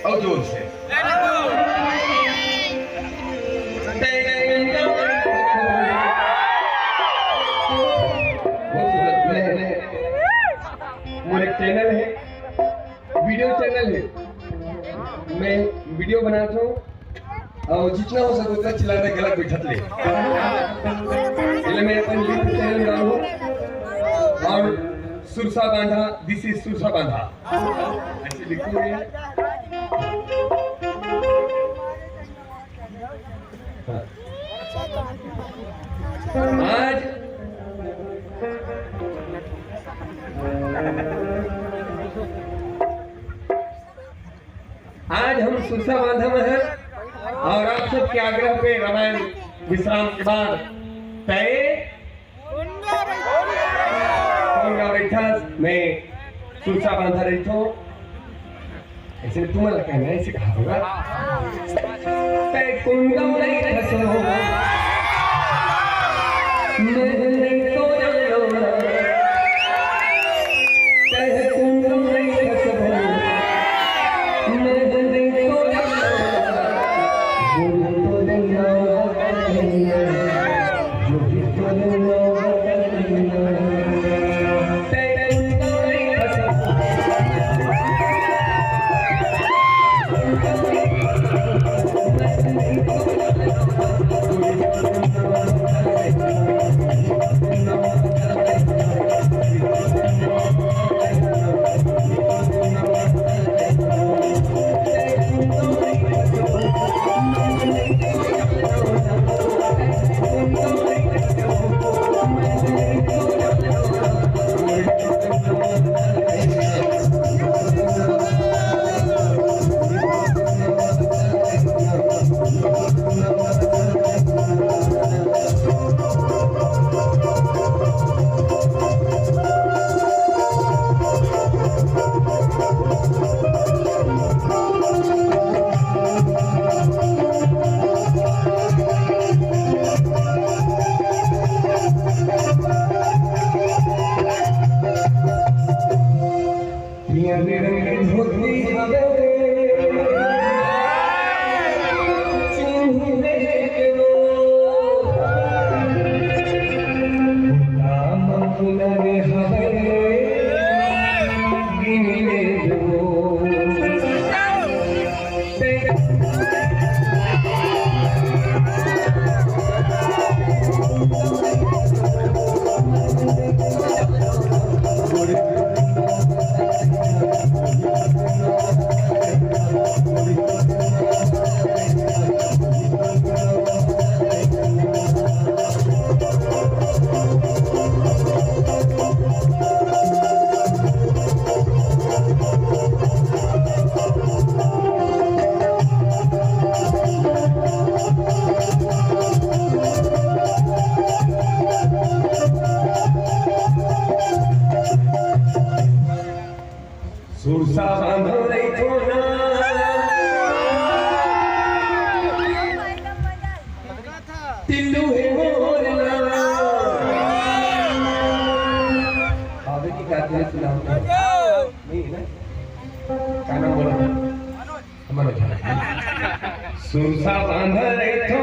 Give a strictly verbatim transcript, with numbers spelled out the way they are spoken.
और जोर से। मोर एक चैनल है, वीडियो चैनल है, मैं वीडियो बनाता हूँ और जितना हो सके उतना चिल्लाना, गला बैठत ले। इसलिए मैं अपन YouTube चैनल में डालूँ और सुरसा बांधा, this is सुरसा बांधा, ऐसे लिखूंगे। आज, आज हम सुरसा बांधा में हैं और आप सबके आग्रह पे रामायण विश्राम के बाद तय कुंदा रहिथस, मैं सुरसा बांधा रहिथों। ऐसे तुमन ला कहना, ऐसे कहा होगा। तय कुंदा रहिथस हो, मैं नहीं तो जानो। तय कुंदा रहिथस हो, मैं नहीं तो जानो। पियर रंग धोती हवे, चिन्ह लेके वो, नाम पुनर हवे, गिन ले वो। सुरसा बांधो रहिथो ना, टिल्लू हे मोर ना। आवे की का दिल सुनाओ। नहीं है ना? का नाम बोला? मनोज। सुरसा बांधो रहिथो